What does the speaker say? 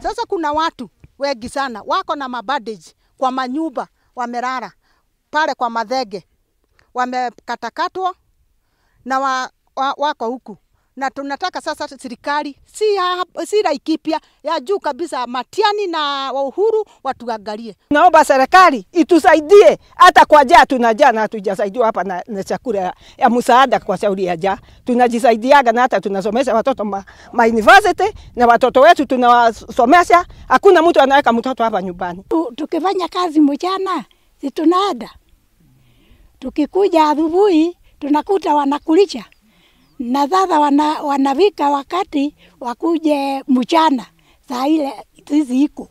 Sasa kuna watu wengi sana wako na mabandage kwa manyumba, wamelala pale kwa madhege, wamekatakatwa na wako huku. Na tunataka sasa serikali si Laikipia ya juu kabisa, Matiani na Uhuru watuangalie. Naomba serikali itusaidie hata kwa njaa, tunajaa na hatujasaidiwa hapa na chakula ya msaada kwa shauri ya njaa. Tunajisaidiaga na hata tunasomesha watoto ma university na watoto wetu tunawasomesha. Hakuna mtu anaweka mtoto hapa nyumbani. Tukifanya kazi mchana si tunaenda, tukikuja asubuhi tunakuta wanakulisha. Na sasa wanavika wakati wakuje mchana saa ile sisi iko.